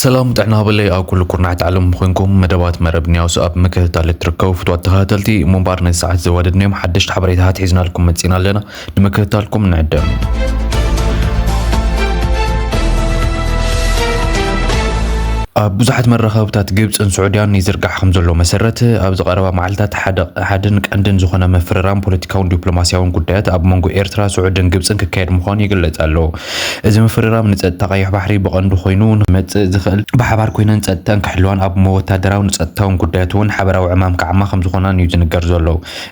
ሰላም ጥዕና በለይ ኣብ ኩሉ ኩርናዕቲ ዓለም ኮይንኩም መደባት መረብ ኒያውስ ኣብ ምክትታል እትርከቡ ፍትዋት ተኸታተልቲ፣ ምንባር ነዚ ሰዓት ዘዋደድናዮም ሓደሽቲ ሓበሬታታት ሒዝናልኩም መጺና ኣለና። ንምክትታልኩም ንዕደም። ኣብ ብዙሓት መራኸብታት ግብጽን ስዑድያን ይዝርጋሕ ከም ዘሎ መሰረት፣ ኣብዚ ቀረባ መዓልታት ሓደ፣ ሓደን ቀንድን ዝኾነ ምፍርራም ፖለቲካውን ዲፕሎማሲያውን ጉዳያት ኣብ መንጎ ኤርትራ፣ ስዑድን ግብጽን ክካየድ ምዃኑ ይግለጽ ኣሎ። እዚ ምፍርራም ንጸጥታ ቀይሕ ባሕሪ ብቐንዱ ኮይኑ ንመጽእ ዝኽእል፣ ብሓባር ኮይነን ጸጥተን ክሕልዋን ኣብ ወታደራውን ጸጥታውን ጉዳያት እውን ሓበራዊ ዕማም ክዓማ ከም ዝኾናን እዩ ዝንገር ዘሎ።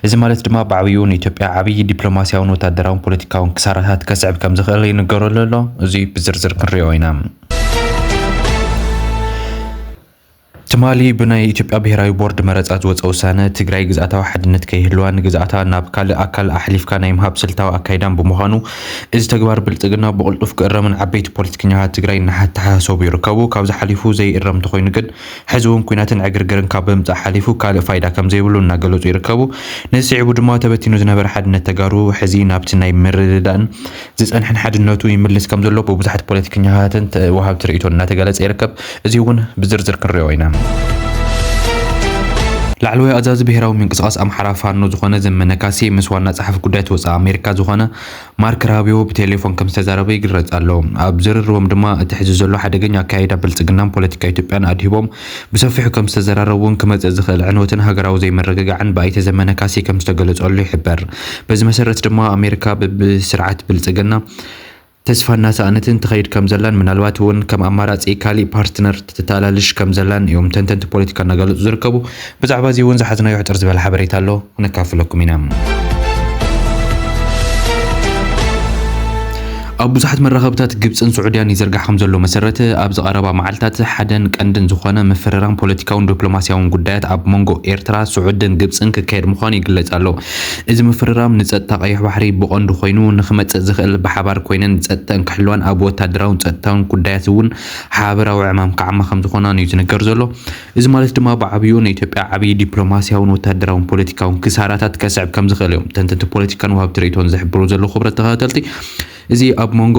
እዚ ማለት ድማ ብዓብዩ ንኢትዮጵያ ዓብዪ ዲፕሎማሲያውን ወታደራውን ፖለቲካውን ክሳራታት ከስዕብ ከም ዝኽእል ይንገረሉ ኣሎ። እዚ ብዝርዝር ክንሪኦ ኢና። ትማሊ ብናይ ኢትዮጵያ ብሄራዊ ቦርድ መረጻ ዝወጸ ውሳነ፣ ትግራይ ግዝኣታዊ ሓድነት ከይህልዋ ንግዝኣታ ናብ ካልእ ኣካል ኣሕሊፍካ ናይ ምሃብ ስልታዊ ኣካይዳን ብምዃኑ፣ እዚ ተግባር ብልጽግና ብቕልጡፍ ክእረምን ዓበይቲ ፖለቲከኛታት ትግራይ እናተሓሳሰቡ ይርከቡ። ካብዚ ሓሊፉ ዘይእረም እንተኾይኑ ግን፣ ሕዚ እውን ኲናትን ዕግርግርን ካብ ምምጻእ ሓሊፉ ካልእ ፋይዳ ከም ዘይብሉ እናገለጹ ይርከቡ። ነዚ ስዒቡ ድማ ተበቲኑ ዝነበረ ሓድነት ተጋሩ ሕዚ ናብቲ ናይ ምርድዳእን ዝጸንሐን ሓድነቱ ይምልስ ከም ዘሎ ብብዙሓት ፖለቲከኛታትን ተ-፣ ወሃብቲ ርእይቶን እናተገለጸ ይርከብ። እዚ እውን ብዝርዝር ክንሪኦ ኢና። ላዕለዋይ ኣዛዚ ብሄራዊ ምንቅስቓስ ኣምሓራ ፋኖ ዝኾነ ዘመነ ካሴ ምስ ዋና ጸሓፊ ጉዳያት ወጻኢ ኣሜሪካ ዝኾነ ማርክ ራቢዮ ብቴሌፎን ከም ዝተዛረበ ይግለጽ ኣሎ። ኣብ ዝርርቦም ድማ እቲ ሕዚ ዘሎ ሓደገኛ ኣካይዳ ብልጽግናን ፖለቲካ ኢትዮጵያን ኣድሂቦም ብሰፊሑ ከም ዝተዘራረቡ እውን ክመጽእ ዝኽእል ዕንወትን ሃገራዊ ዘይምርግጋዕን ብኣይተ ዘመነ ካሴ ከም ዝተገለጸሉ ይሕበር። በዚ መሰረት ድማ ኣሜሪካ ብስርዓት ብልጽግና ተስፋ እናሰኣነትን ትኸይድ ከም ዘላን ምናልባት እውን ከም ኣማራጺ ካሊእ ፓርትነር ትተላልሽ ከም ዘላን እዮም ተንተንቲ ፖለቲካ እናገለጹ ዝርከቡ። ብዛዕባ እዚ እውን ዝሓዝናዮ ሕጽር ዝበለ ሓበሬታ ኣሎ፣ ክነካፍለኩም ኢና። ኣብ ብዙሓት መራኸብታት ግብጽን ስዑድያን ይዝርጋሕ ከም ዘሎ መሰረት፣ ኣብዚ ቀረባ መዓልታት ሓደን ቀንድን ዝኾነ ምፍርራም ፖለቲካውን ዲፕሎማሲያውን ጉዳያት ኣብ መንጎ ኤርትራ፣ ስዑድን ግብጽን ክካየድ ምዃኑ ይግለጽ ኣሎ። እዚ ምፍርራም ንጸጥታ ቀይሕ ባሕሪ ብቐንዱ ኮይኑ፣ ንኽመጽእ ዝኽእል ብሓባር ኮይነን ጸጥተን ክሕልዋን ኣብ ወታደራውን ጸጥታውን ጉዳያት እውን ሓበራዊ ዕማም ክዓማ ከም ዝኾናን እዩ ዝንገር ዘሎ። እዚ ማለት ድማ ብዓብዩ ንኢትዮጵያ ዓብዪ ዲፕሎማሲያውን ወታደራውን ፖለቲካውን ክሳራታት ከስዕብ ከም ዝኽእል እዮም ተንተንቲ ፖለቲካን ወሃብቲ ርእይቶን ዝሕብሩ ዘለዉ ክብረት ተኸታተልቲ። እዚ ኣብ መንጎ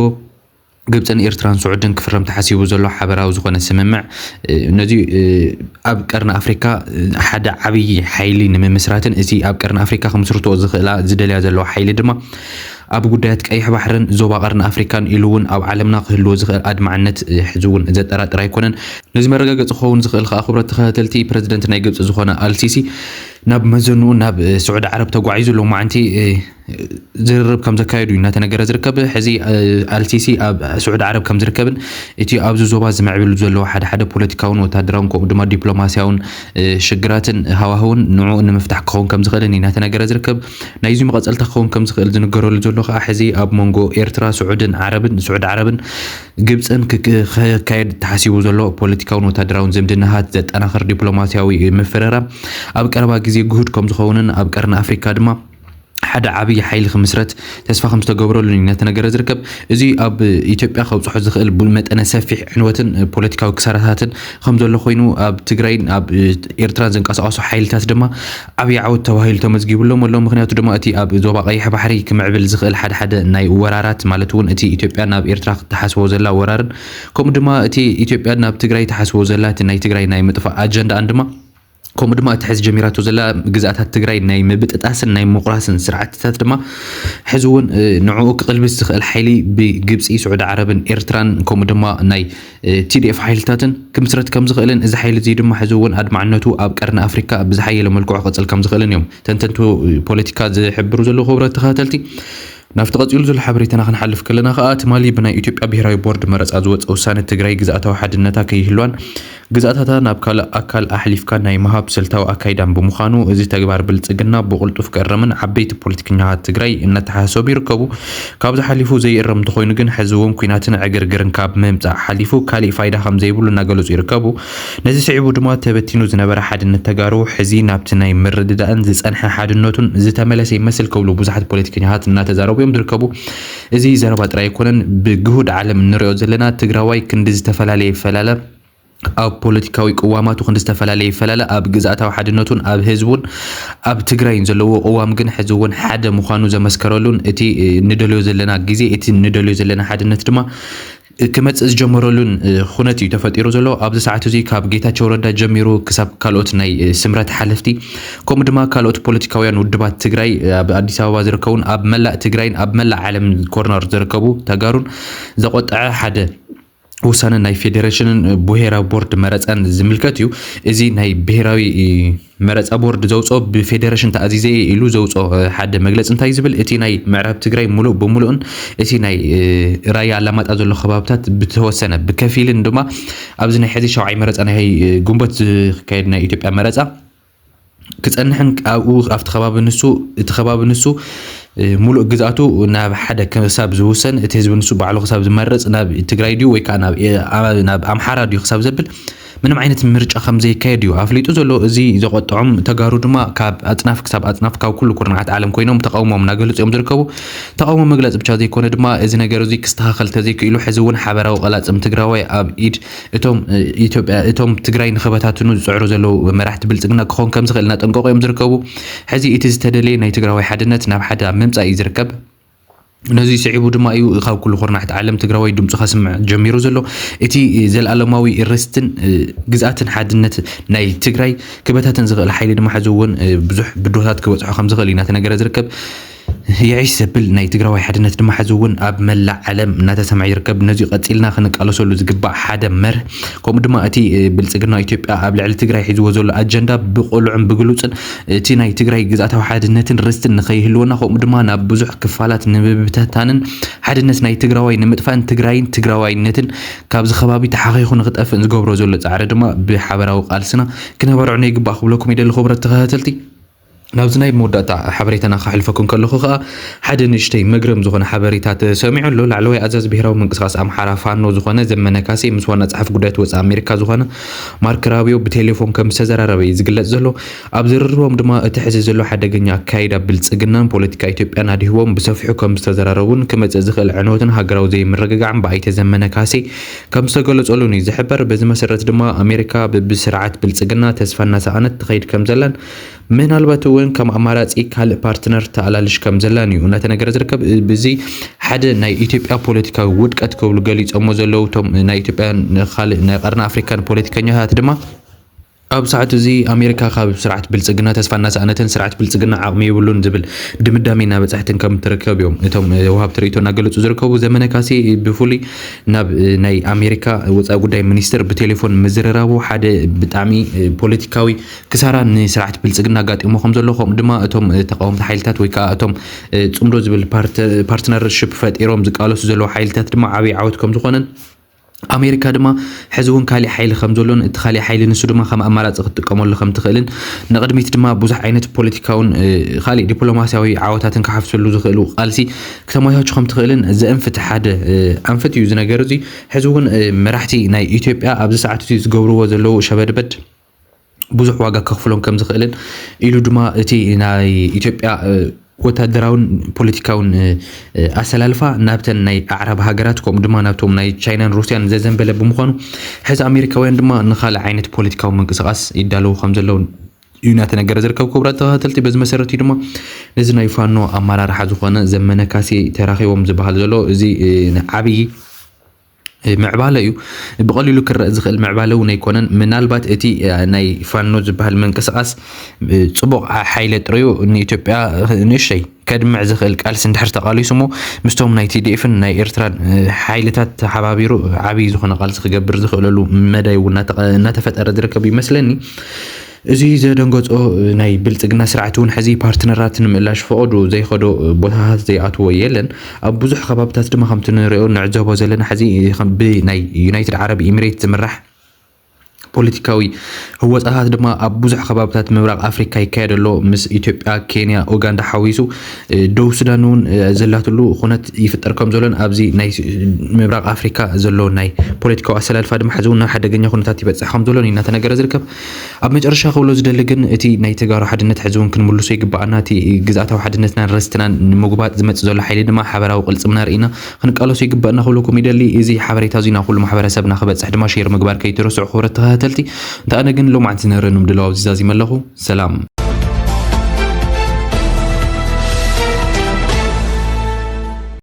ግብጽን ኤርትራን ስዑድን ክፍረም ተሓሲቡ ዘሎ ሓበራዊ ዝኾነ ስምምዕ፣ እ፣ ነዚ፣ እ፣ ኣብ ቀርኒ ኣፍሪካ፣ እ፣ ሓደ ዓብዪ ሓይሊ ንምምስራትን እቲ ኣብ ቀርኒ ኣፍሪካ ክምስርትኦ ዝኽእላ ዝደልያ ዘለዋ ሓይሊ ድማ ኣብ ጉዳያት ቀይሕ ባሕርን ዞባ ቀርኒ ኣፍሪካን ኢሉ እውን ኣብ ዓለምና ክህልዎ ዝኽእል ኣድማዕነት፣ እ፣ ሕዚ እውን ዘጠራጥር ኣይኮነን። ነዚ መረጋገጺ ክኸውን ዝኽእል ከኣ ክብረት ተኸታተልቲ ፕረዚደንት ናይ ግብጺ ዝኾነ ኣልሲሲ ናብ መዘንኡ ናብ፣ እ፣ ስዑዲ ዓረብ ተጓዒዙ ሎማዓንቲ፣ እ፣ ዝርርብ ከም ዘካየዱ እዩ እናተነገረ ዝርከብ። ሕዚ፣ እ፣ ኣልሲሲ ኣብ ስዑዲ ዓረብ ከም ዝርከብን እቲ ኣብዚ ዞባ ዝምዕብል ዘሎ ሓደ ሓደ ፖለቲካውን ወታደራውን ከምኡ ድማ ዲፕሎማሲያውን፣ እ፣ ሽግራትን ሃዋህውን ንዕኡ ንምፍታሕ ክኸውን ከም ዝኽእልን እዩ እናተነገረ ዝርከብ። ናይዚ መቐጸልታ ክኸውን ከም ዝኽእል ዝንገረሉ ዘሎ ከኣ ሕዚ ኣብ መንጎ ኤርትራ፣ ስዑድን ዓረብን፣ ስዑዲ ዓረብን ግብጽን ክክ-፣ ክካየድ ተሓሲቡ ዘሎ ፖለቲካውን ወታደራውን ዝምድናታት ዘጠናኽር ዲፕሎማሲያዊ ምፍርራም ኣብ ቀረባ ግዜ ግሁድ ከም ዝኸውንን ኣብ ቀርኒ ኣፍሪካ ድማ ሓደ ዓብዪ ሓይሊ ክምስረት ተስፋ ከም ዝተገብረሉን እዩ እናተነገረ ዝርከብ። እዚ ኣብ ኢትዮጵያ ከብጽሖ ዝኽእል ቡ-፣ መጠነ ሰፊሕ ዕንወትን ፖለቲካዊ ክሳራታትን ከም ዘሎ ኮይኑ፣ ኣብ ትግራይን ኣብ ኤርትራን ዝንቀሳቐሱ ሓይልታት ድማ ዓብዪ ዓወት ተባሂሉ ተመዝጊቡሎም ኣሎ። ምኽንያቱ ድማ እቲ ኣብ ዞባ ቀይሕ ባሕሪ ክምዕብል ዝኽእል ሓደ ሓደ ናይ ወራራት፣ ማለት እውን እቲ ኢትዮጵያ ናብ ኤርትራ ክትሓስቦ ዘላ ወራርን፣ ከምኡ ድማ እቲ ኢትዮጵያ ናብ ትግራይ ትሓስቦ ዘላ እቲ ናይ ትግራይ ናይ ምጥፋእ ኣጀንዳኣን ድማ፣ ከምኡ ድማ እቲ ሕዚ ጀሚራቶ ዘላ ግዝኣታት ትግራይ ናይ ምብጥጣስን ናይ ምቑራስን ስርዓትታት ድማ ሕዚ እውን፣ እ፣ ንዕኡ ክቕልብስ ዝኽእል ሓይሊ ብግብፂ፣ ስዑዲ ዓረብን ኤርትራን ከምኡ ድማ ናይ፣ እ፣ ቲ ዲ ኤፍ ሓይልታትን ክምስረት ከም ዝኽእልን እዚ ሓይሊ እዚ ድማ ሕዚ እውን ኣድማዕነቱ ኣብ ቀርኒ ኣፍሪካ ብዝሓየለ መልክዑ ክቕፅል ከም ዝኽእልን እዮም ተንተንቱ ፖለቲካ ዝሕብሩ ዘለዉ ክቡራት ተኸታተልቲ። ናብቲ ቀፂሉ ዘሎ ሓበሬታና ክንሓልፍ ከለና ከኣ፣ ትማሊ ብናይ ኢትዮጵያ ብሄራዊ ቦርድ መረፃ ዝወፀ ውሳነ ትግራይ ግዝኣታዊ ሓድነታ ከይህልዋን ግዝኣታታ ናብ ካልእ ኣካል ኣሕሊፍካ ናይ ምሃብ ስልታዊ ኣካይዳን ብምዃኑ፣ እዚ ተግባር ብልፅግና ብቕልጡፍ ክእረምን ዓበይቲ ፖለቲከኛታት ትግራይ እናተሓሳሰቡ ይርከቡ። ካብዚ ሓሊፉ ዘይእረም እንተኾይኑ ግን፣ ሕዚ እውን ኲናትን ዕግርግርን ካብ ምምፃእ ሓሊፉ ካሊእ ፋይዳ ከም ዘይብሉ እናገለፁ ይርከቡ። ነዚ ስዒቡ ድማ ተበቲኑ ዝነበረ ሓድነት ተጋሩ ሕዚ ናብቲ ናይ ምርድዳእን ዝፀንሐ ሓድነቱን ዝተመለሰ ይመስል ክብሉ ብዙሓት ፖለቲከኛታት እናተዛረቡ እዮም ዝርከቡ። እዚ ዘረባ ጥራይ ኣይኮነን፣ ብግሁድ ዓለም እንሪኦ ዘለና ትግራዋይ ክንዲ ዝተፈላለየ ይፈላለ፣ ኣብ ፖለቲካዊ ቅዋማቱ ክንዲ ዝተፈላለየ ይፈላለ፣ ኣብ ግዝኣታዊ ሓድነቱን ኣብ ህዝቡን ኣብ ትግራይን ዘለዎ ቅዋም ግን ሕዚ እውን ሓደ ምዃኑ ዘመስከረሉን እቲ፣ እ፣ ንደልዮ ዘለና ግዜ፣ እቲ ንደልዮ ዘለና ሓድነት ድማ ክመጽእ ዝጀመረሉን ኩነት እዩ ተፈጢሩ ዘሎ። ኣብዚ ሰዓት እዚ ካብ ጌታቸው ረዳ ጀሚሩ ክሳብ ካልኦት ናይ ስምረት ሓለፍቲ፣ ከምኡ ድማ ካልኦት ፖለቲካውያን ውድባት ትግራይ፣ ኣብ ኣዲስ ኣበባ ዝርከቡን ኣብ መላእ ትግራይን ኣብ መላእ ዓለም ኮርነር ዝርከቡ ተጋሩን ዘቆጠዐ ሓደ ውሳነ ናይ ፌዴሬሽንን ብሄራዊ ቦርድ መረፃን ዝምልከት እዩ። እዚ ናይ ብሄራዊ መረፃ ቦርድ ዘውፅኦ፣ ብፌዴሬሽን ተኣዚዘ ኢሉ ዘውፅኦ ሓደ መግለፂ እንታይ ዝብል፣ እቲ ናይ ምዕራብ ትግራይ ሙሉእ ብሙሉእን እቲ ናይ ራያ ኣላማጣ ዘሎ ከባብታት ብተወሰነ ብከፊልን ድማ ኣብዚ ናይ ሕዚ ሸውዓይ መረፃ ናይ ግንቦት ዝካየድ ናይ ኢትዮጵያ መረፃ ክፀንሕን ኣብኡ ኣብቲ ከባቢ ንሱ እቲ ከባቢ ንሱ ሙሉእ ግዝኣቱ ናብ ሓደ ክሳብ ዝውሰን፣ እቲ ህዝቢ ንሱ ባዕሉ ክሳብ ዝመርፅ፣ ናብ ትግራይ ድዩ ወይ ከዓ ናብ ኣምሓራ ድዩ ክሳብ ዘብል ምንም ዓይነት ምርጫ ከም ዘይካየድ እዩ ኣፍሊጡ ዘሎ። እዚ ዘቆጠዖም ተጋሩ ድማ ካብ ኣፅናፍ ክሳብ ኣፅናፍ ካብ ኩሉ ኩርናዓት ዓለም ኮይኖም ተቃውሞም እናገለፁ እዮም ዝርከቡ። ተቃውሞ መግለፂ ብቻ ዘይኮነ ድማ እዚ ነገር እዚ ክስተኻኸል ተዘይክኢሉ ሕዚ እውን ሓበራዊ ቀላፅም ትግራዋይ ኣብ ኢድ እቶም ኢትዮጵያ እቶም ትግራይ ንክበታትኑ ዝፅዕሩ ዘለዉ መራሕቲ ብልፅግና ክኾን ከም ዝኽእል እናጠንቀቑ እዮም ዝርከቡ። ሕዚ እቲ ዝተደለየ ናይ ትግራዋይ ሓድነት ናብ ሓደ ኣብ ምምፃእ እዩ ዝርከብ። ነዚ ስዒቡ ድማ እዩ ካብ ኩሉ ኩርናሕቲ ዓለም ትግራዋይ ድምፁ ከስምዕ ጀሚሩ ዘሎ። እቲ ዘለኣለማዊ ርስትን ግዝኣትን ሓድነት ናይ ትግራይ ክበታተን ዝኽእል ሓይሊ ድማ ሕዚ እውን ብዙሕ ብድሆታት ክበፅሖ ከም ዝኽእል እዩ እናተነገረ ዝርከብ። የዒስ ዘብል ናይ ትግራዋይ ሓድነት ድማ ሕዚ እውን ኣብ መላእ ዓለም እናተሰምዐ ይርከብ። ነዚ ቀፂልና ክንቃለሰሉ ዝግባእ ሓደ መርህ፣ ከምኡ ድማ እቲ ብልፅግና ኢትዮጵያ ኣብ ልዕሊ ትግራይ ሒዝዎ ዘሎ ኣጀንዳ ብቕሉዕን ብግሉፅን እቲ ናይ ትግራይ ግዝኣታዊ ሓድነትን ርስትን ንኸይህልወና፣ ከምኡ ድማ ናብ ብዙሕ ክፋላት ንምብተታንን ሓድነት ናይ ትግራዋይ ንምጥፋእን ትግራይን ትግራዋይነትን ካብዚ ከባቢ ተሓኺኹ ንክጠፍእን ዝገብሮ ዘሎ ፃዕሪ ድማ ብሓበራዊ ቃልስና ክነበርዖ ይግባእ ክብለኩም ይደሊ ክቡራት ተኸታተልቲ። ናብዚ ናይ መወዳእታ ሓበሬታና ከሕልፈኩም ከለኹ ከኣ ሓደ ንእሽተይ መግረም ዝኾነ ሓበሬታ ተሰሚዑ ኣሎ። ላዕለዋይ ኣዛዚ ብሄራዊ ምንቅስቃስ ኣምሓራ ፋኖ ዝኾነ ዘመነ ካሴ ምስ ዋና ጸሓፊ ጉዳያት ወጻኢ ኣሜሪካ ዝኾነ ማርክ ራቢዮ ብቴሌፎን ከም ዝተዘራረበ እዩ ዝግለጽ ዘሎ። ኣብ ዝርርቦም ድማ እቲ ሕዚ ዘሎ ሓደገኛ ኣካይዳ ብልጽግናን ፖለቲካ ኢትዮጵያን ኣድሂቦም ብሰፊሑ ከም ዝተዘራረቡን ክመጽእ ዝኽእል ዕንወትን ሃገራዊ ዘይምርግጋዕን ብኣይተ ዘመነ ካሴ ከም ዝተገለጸሉን እዩ ዝሕበር። በዚ መሰረት ድማ ኣሜሪካ ብስርዓት ብልጽግና ተስፋ እናሰኣነት ትኸይድ ከም ዘላን ምናልባት እውን ከም ኣማራፂ ካልእ ፓርትነር ተኣላልሽ ከም ዘላን እዩ እናተነገረ ዝርከብ። ብዚ ሓደ ናይ ኢትዮጵያ ፖለቲካዊ ውድቀት ክብሉ ገሊፆሞ ዘለዉ እቶም ናይ ኢትዮጵያን ካልእ ናይ ቀርኒ ኣፍሪካን ፖለቲከኛታት ድማ ኣብ ሰዓት እዚ ኣሜሪካ ካብ ስርዓት ብልፅግና ተስፋ እናሰኣነትን ስርዓት ብልፅግና ዓቕሚ የብሉን ዝብል ድምዳሜ እናበፃሕትን ከም ትርከብ እዮም እቶም ወሃብቲ ርእይቶ እናገለፁ ዝርከቡ። ዘመነ ካሴ ብፍሉይ ናብ ናይ ኣሜሪካ ወፃኢ ጉዳይ ሚኒስትር ብቴሌፎን ምዝርራቡ ሓደ ብጣዕሚ ፖለቲካዊ ክሳራ ንስርዓት ብልፅግና ኣጋጢሞ ከም ዘሎ፣ ከምኡ ድማ እቶም ተቃወምቲ ሓይልታት ወይ ከዓ እቶም ፅምዶ ዝብል ፓርትነርሽፕ ፈጢሮም ዝቃለሱ ዘለዉ ሓይልታት ድማ ዓብዪ ዓወት ከም ዝኾነን ኣሜሪካ ድማ ሕዚ እውን ካሊእ ሓይሊ ከም ዘሎን እቲ ካሊእ ሓይሊ ንሱ ድማ ከም ኣማራፂ ክትጥቀመሉ ከም ትኽእልን ንቕድሚት ድማ ብዙሕ ዓይነት ፖለቲካውን ካልእ ዲፕሎማሲያዊ ዓወታትን ክሓፍሰሉ ዝኽእሉ ቃልሲ ክተመቻቹ ከም ትኽእልን ዘእንፍት ሓደ ኣንፍት እዩ ዝነገር። እዚ ሕዚ እውን መራሕቲ ናይ ኢትዮጵያ ኣብዚ ሰዓት እዚ ዝገብርዎ ዘለዉ ሸበድበድ ብዙሕ ዋጋ ከኽፍሎም ከም ዝኽእልን ኢሉ ድማ እቲ ናይ ኢትዮጵያ ወታደራውን ፖለቲካውን ኣሰላልፋ ናብተን ናይ ኣዕራብ ሃገራት ከምኡ ድማ ናብቶም ናይ ቻይናን ሩስያን ዘዘንበለ ብምዃኑ ሕዚ ኣሜሪካውያን ድማ ንኻልእ ዓይነት ፖለቲካዊ ምንቅስቃስ ይዳለዉ ከም ዘለዉ እዩ እናተነገረ ዝርከብ። ክቡራት ተኸታተልቲ በዚ መሰረት እዩ ድማ ነዚ ናይ ፋኖ ኣመራርሓ ዝኾነ ዘመነ ካሴ ተራኺቦም ዝበሃል ዘሎ እዚ ዓብዪ ምዕባለ እዩ። ብቐሊሉ ክረአ ዝኽእል ምዕባለ እውን ኣይኮነን። ምናልባት እቲ ናይ ፋኖ ዝበሃል ምንቅስቃስ ፅቡቕ ሓይለ ጥሪዩ ንኢትዮጵያ ንእሸይ ከድምዕ ዝኽእል ቃልሲ እንድሕር ተቓሊሱ እሞ ምስቶም ናይ ቲዲኤፍን ናይ ኤርትራን ሓይልታት ተሓባቢሩ ዓብዪ ዝኾነ ቃልሲ ክገብር ዝኽእለሉ መዳይ እውን እናተፈጠረ ዝርከብ ይመስለኒ። እዚ ዘደንገጾ ናይ ብልጽግና ስርዓት እውን ሕዚ ፓርትነራት ንምእላሽ ፈቐዱ ዘይኸዶ ቦታታት ዘይኣትዎ የለን። ኣብ ብዙሕ ከባብታት ድማ ከምቲ ንሪኦ ንዕዘቦ ዘለና ሕዚ ብናይ ዩናይትድ ዓረብ ኢሚሬት ዝምራሕ ፖለቲካዊ ህወፃታት ድማ ኣብ ብዙሕ ከባብታት ምብራቕ ኣፍሪካ ይካየድ ኣሎ። ምስ ኢትዮጵያ፣ ኬንያ፣ ኡጋንዳ ሓዊሱ ደቡብ ሱዳን እውን ዘላትሉ ኩነት ይፍጠር ከም ዘሎን ኣብዚ ናይ ምብራቕ ኣፍሪካ ዘሎ ናይ ፖለቲካዊ ኣሰላልፋ ድማ ሕዚ እውን ናብ ሓደገኛ ኩነታት ይበፅሕ ከም ዘሎን እዩ እናተነገረ ዝርከብ። ኣብ መጨረሻ ክብሎ ዝደሊ ግን እቲ ናይ ተጋሩ ሓድነት ሕዚ እውን ክንምልሶ ይግባኣና። እቲ ግዝኣታዊ ሓድነትናን ርስትናን ንምጉባጥ ዝመፅእ ዘሎ ሓይሊ ድማ ሓበራዊ ቅልፅምና ርኢና ክንቃለሶ ይግባኣና ክብለኩም ይደሊ። እዚ ሓበሬታ እዚ ናብ ኩሉ ማሕበረሰብና ክበፅሕ ድማ ሼር ምግባር ከይትረስዑ ክቡራት ተኸታተልቲ። እንተ ኣነ ግን ሎማዓንቲ ዝነበረኒ ምድላው ኣብዚ ዛዚመ ኣለኹ። ሰላም።